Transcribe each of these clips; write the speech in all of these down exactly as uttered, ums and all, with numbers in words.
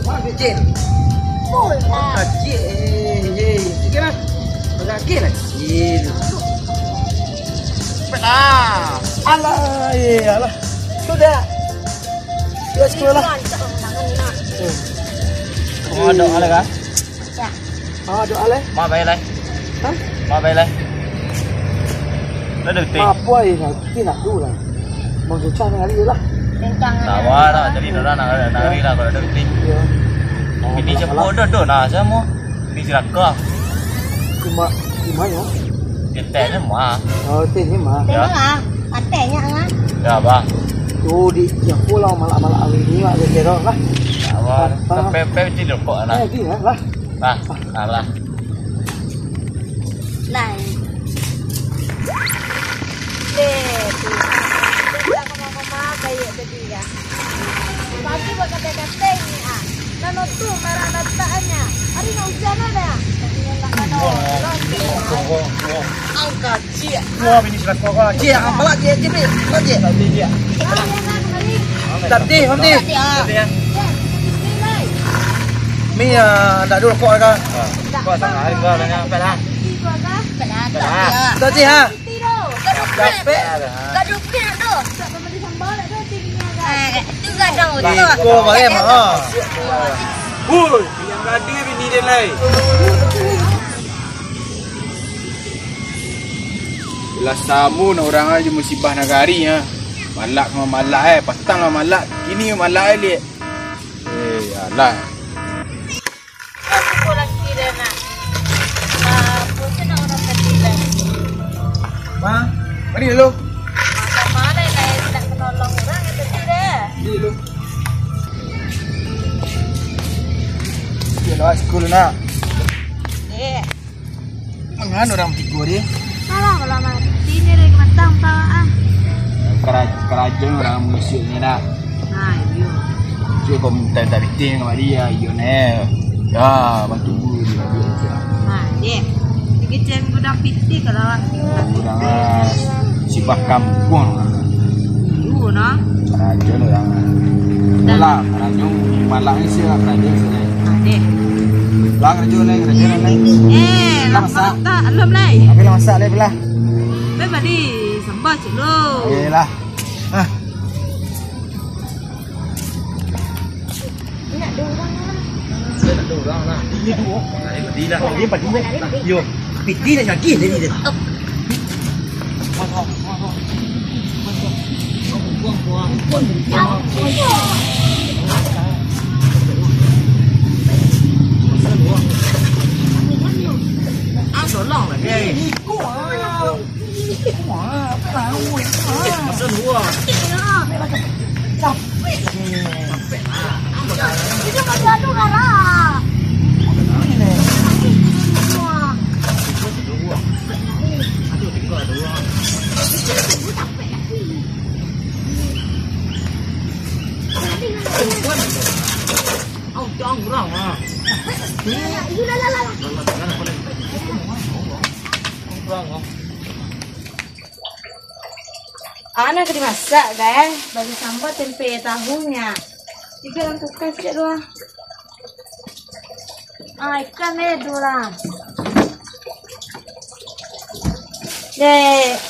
Wah, kecil. Wah, kecil. Eh, eh, sikit lah. Agak kecil lah, kecil. Cepet lah. Alah, eh, alah. Sudah. Sudah sekolah lah. Oh, ada alah kah? Ya. Ah, doa lai. Mak bae lai. Hah? Mak bae lai. Lah ada getih. Apa ai nak getih nak tu lah. Mau susah nak hari lah. Kencang. Sabar lah, jadi orang nak nak hari lah kalau ada getih. Ya. Ini cepo dah dah nak sama. Ini cilaka. Cuma cuma ya. Getih ni mah. Oh, getih ni mah. Ya. Tengoklah. Patehnya lah. Ya, bah. Tu di siapa lah malak-malak hari ni mak dia lah. Sabar. Sampai sampai mesti rokok lah. Eh, dia lah. Lah, alah. Lai. Eh, tu. Dah kama-kama, baik tadi, ya. Pagi buat katai-katai ni, ah. Nano tu, marah nataknya. Hari nak hujan ada. Angkat. Ciek. Wah, bini cilaka kau. Ciek, ampalak, ciek, ciek, ciek. Kau, ciek. Tadi, ciek. Tadi, nanti. Tadi, ah. Tadi, ya. Mi, ah, ndak ado rokok ka? Ah, kau sangat hari kau tanya, ampek lah. Ampek lah. Tadi, ha? Capek. Gaduh pil tu. Ah, tu gadang tu. Kau boleh mah. Woi, yang gadang bini dia lai. Lah samo nak urang aja musibah nagari, ha. Malak mah malak, eh, patang lah malak, kini malak, eh, liek. Eh, alah. Kan suko laki dia nak. Ah, bosan nak urang tadi lah. Bang, mari dulu. Macam mana lah, nak menolong urang yang tadi dah. Mari dulu. Dia lewat sekolah nak. Eh. Mangan urang batigo ni. Alah, kalau mati ni dari matang pawak ah. Kara-, karajo urang musuah ni nak. Ha, iyo. Cuma kau minta tak pitih dengan dia, iyo ne. Ya, bantu guru dia, dia, dia. Ha, dek. Tiga jam gudang pitih kalau ah. Gudang ah, sibah kampuang. Iyo, nah. Karajo urang. Dah. Lah, karajo malam ni sih, karajo sih. Ha, dek. Lah, karajo lain, karajo lain. Eh, lah masak. Tak, belum lai. Tapi lah masak lai belah. Baik, badi sambal cik lo. Okey lah. Ah. Nak dua orang lah. Nak dua orang lah. Ini dua. Nah, ini padi lah. Ini padi lah. Yo. Piti nak lagi tadi tu. Oh. Ah, tolong lah, guys. Masa dua. Capek. Capek lah. Itu masih ada garah. Dua. Aduh, tiga, dua. Perempuan. Au, jangan kurang, ah. Iya, lah, lah, lah. Kurang, ah. Anak ka dimasak, guys. Bagi sambal tempe tahunyo. Tiga dalam kulkas je dua. Ah, ikan eh, dua lah. Dek,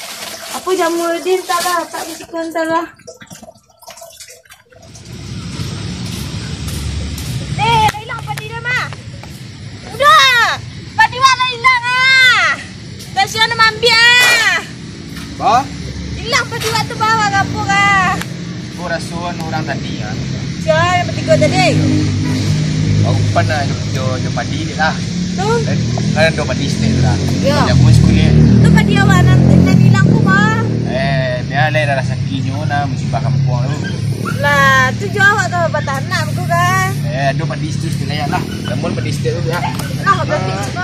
apa jamur din tak lah, tak di situ entah lah. Eh, lah ilang padi dia, mah. Udah. Padi wak lah ilang, ah. Tasya nak maambiak, ah. Bah? Ilang padi wak tu bawa kapur, ah. Kau raso anu urang tadi, ah. Sia yang batigo tadi? Kau pan lah jo, jo padi dia lah. Tu? Eh, kan ado padi stek tu lah. Yo. Jamu sekolah. Tu padi awak nan, nan ilang tu, bah. Eh, biar lah darah sakinyo nah musibah kampuang tu. Lah, tu jo awak tu batanak tu kan. Eh, ado padi situ, situ layak lah. Namun padi situ tu, ya. Lah, berarti tu.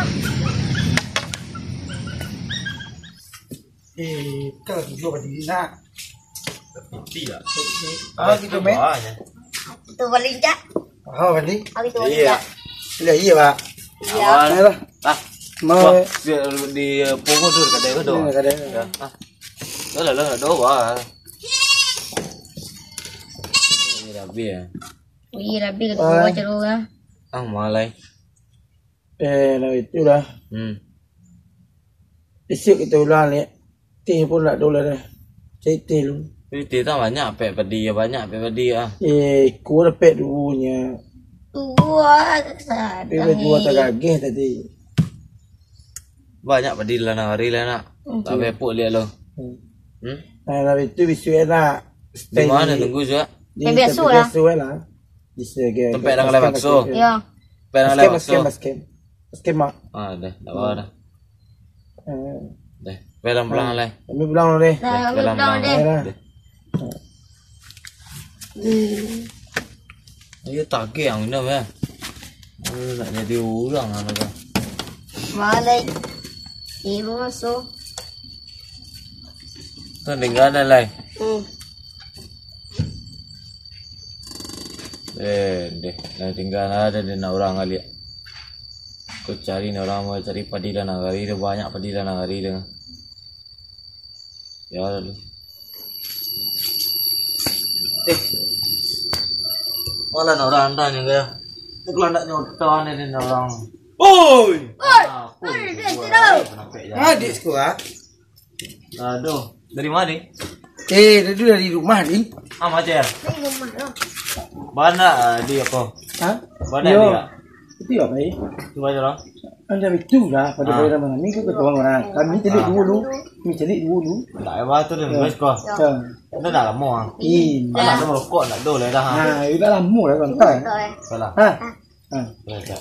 Eh, kalau tu jo padi nak. Padi lah. Ah, gitu, men. Itu balincak. Oh, balincak. Oh, itu balincak. Iya. Iya, iya, Pak. Iya. Aman. Ayolah. Ah. Mau. Wah, di, di, eh, punggung tu, kadai tu, doh. Iya, kadai. Ya. Ah. Dah lah, lah, doh, wah. Ini dah habis, ya. Ih, rabi ka dua caro urang. Ah, malai. Eh, lah itulah. Hmm. Isuak kita ulang, Lek. Teh pun nak dolar dah. Cari teh lu. Tapi teh tak banyak, pek padi ya, banyak pek padi ah. Eh, ikut dah pek dulunya. Dua, Tapi berdua tagageh tadi. Banyak padi lah nang hari lah nak. Hmm. Tak pepok lihat lo. Hmm. Hmm? Nah, dari itu bisu enak. Di mana tunggu juga? Di Yang biasa tempat lah. Biasa lah. Di sini, Tempat yang lewat so. Ya. Tempat yang lewat so. Baskem, baskem. Baskem, Mak. Ah, dah, tak apa dah. Eh. Dah, pulang, pulang lah. Kami pulang dulu deh. Dah, kami pulang dulu deh. Dah. Ayo tagih yang minum ya. Aduh, nak jadi urang lah kau. Malai. Ibu masuk. Tu tinggal dah lai. Hmm. Eh, deh, dah tinggal ada deh nak urang kali. Kau cari nak urang, mau cari padi lah nagari tu, banyak padi lah nagari tu. Ya lalu. Eh. Malah nak urang anda ni kaya. Tu kalau nak nyoto ni nak urang. Oi! Oi! Oi, dia sudah. Adik sekolah. Aduh, dari mana ni? Eh, tadi dari rumah ni. Ah, macam ya? Dari rumah lah. Mana dia kau? Hah? Mana dia? Itu apa ni? Itu aja lah. Anda itu lah pada bayar mana ni ke ketahuan orang. Kami cari dulu. Kami cari dulu. Tak payah tu dah, best kau. Ya. Dah lama ah. Ih. Anak tu merokok nak dol dah. Nah, itu dah lama dah santai. Salah. Ha. Ha. Dah, dah.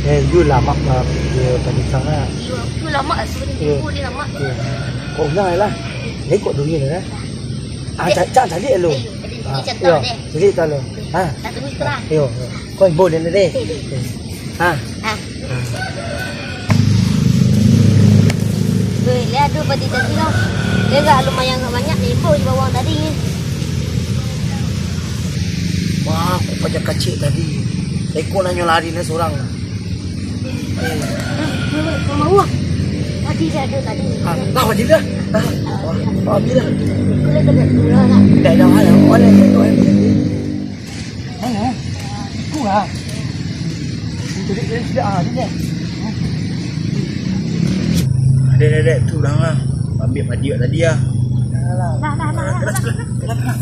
Eh, you lamak lah, dia tadi sana. Iyo, tu lamak lah, sebenarnya. Iyo. Dia lamak. Iyo. Kau ulang lah. Ni kok dunia ni, eh? Ah, cak, cak, cari lu. Ah, iyo. Cari tak lu. Ha. Tak tunggu sekolah. Iyo. Kau boleh ni deh. Ha. Ha. Weh, lihat tu padi tadi lah. Dia agak lumayan agak banyak ni. Ibu di bawah tadi ni. Wah, aku pajak kacik tadi. Eko nanyo lari ni seorang. Mama, wah. Tadi dia ada tadi. Ah, lah, wajib dah. Ah, wah, wajib dah. Boleh kena dulu lah. Dah, dah, dah. Boleh, boleh, boleh. Mana? Ikut lah. Cari, cari, cari, ah, ni, ni. Ada, ada, ada. Tu orang lah. Ambil padi awak tadi lah. Dah, dah, dah, dah, dah.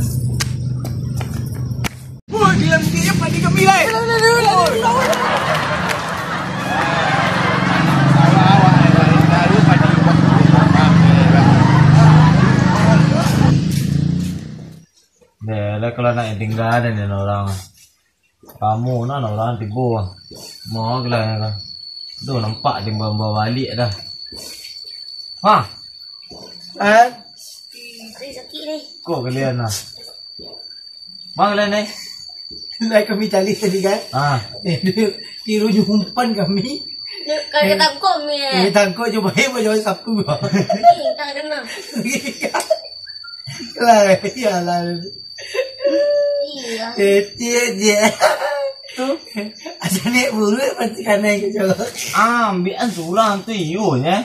Woi, dia ambil padi kami, lai. Dah, dah, dah, dah, dah, dah. Deh, lah kalau nak tinggal ada ni orang. Kamu nah orang tibo. Mau lah ya kan. Tu nampak dia bawa balik dah. Ha. Eh? Sakit ni. Kok kalian nah? Bang kalian ni? Lah kami cari tadi kan. Ah. Eh, dia tiru jumpan kami. Kalau kita tangkap ni. Kita tangkap je baik buat jawab siapa. Eh, tak kena. Lah, iyalah. Iya. Kecil je. Tu. Asal naik buruk pasti kanai ke cakap. Ah, ambil kan surang tu iyo je.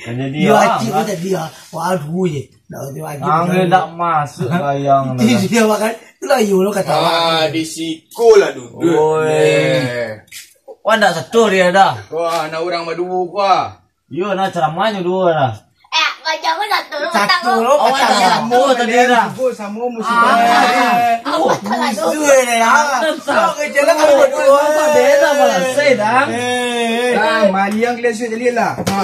Kan jadi yo acik pun tadi ah. Waduh je. Nak dia lagi. Angin tak masuk bayang tu. Dia makan. Itulah iyo lo kata awak. Ah, di siko lah duduk. Oi. Wah, ndak setor dia dah. Wah, nak orang baduo kuah. Yo, nah, ceramahnyo duo lah. Eh, macam mana satu lo? Satu lo, awak dah satu tadi dah. Sebut sama musuh. Ah, musuh dia lah. Kau kerja lah kalau berdua. Beda malah saya dah. Eh, eh, eh. Dah, maliang kalian sudah jadi lah. Ha.